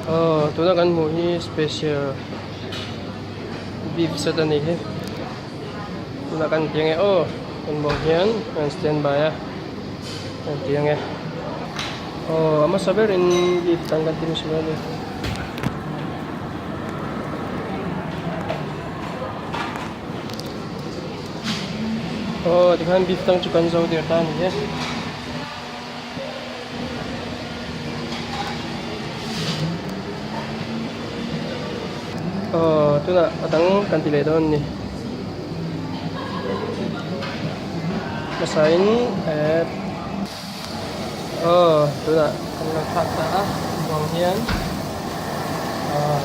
Aw tuna kan hmuh hi special beef set a nih hi tunah kan ti ange aw kan bawng hian an stand by a kan ti ange aw a hmasa berin beef tang kan ti hmasa ber a ni. Aw tikhan beef tang chu kan zo der ta a ni e. Aw tunah a dang kan ti leh dawn a ni hmasain eh aw tunah kan lo thlak ta a bawng hian aw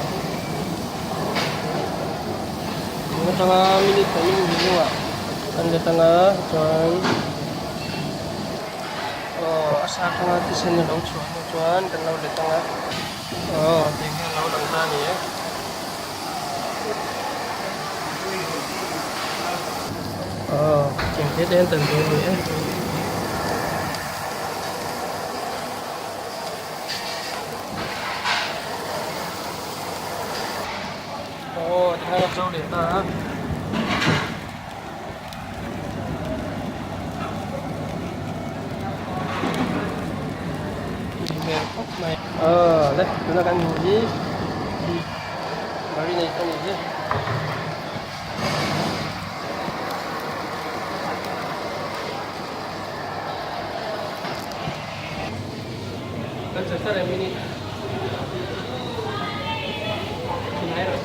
tun atanga minute pahnih hnih hnungah kan let anga chuan. Aw a sa atanga thisen a lo chhuah hnu chuan kan lo let ang a aw tiang hian a lo lang ta a ni e. Aw tiang te te hian tan tur a ni e. Aw tikhan a zo leh ta a. Hmel khawp mai aw le tuna kan hmuh hi beef marinate a nih hi. Kan chhe thar em minute thinai rawh.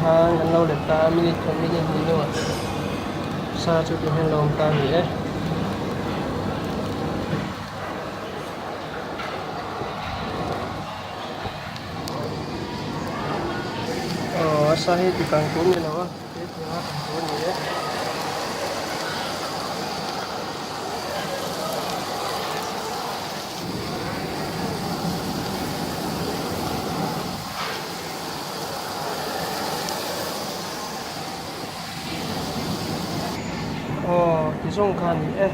Hang kan lo let ta a minute thawm minute hnih hnuah sa chu ti hian lo awm ta a ni e. Aw a sa hi ti kang tur ni lo a he tianga kang tur a ni e. Aw ti zawng kha a ni e.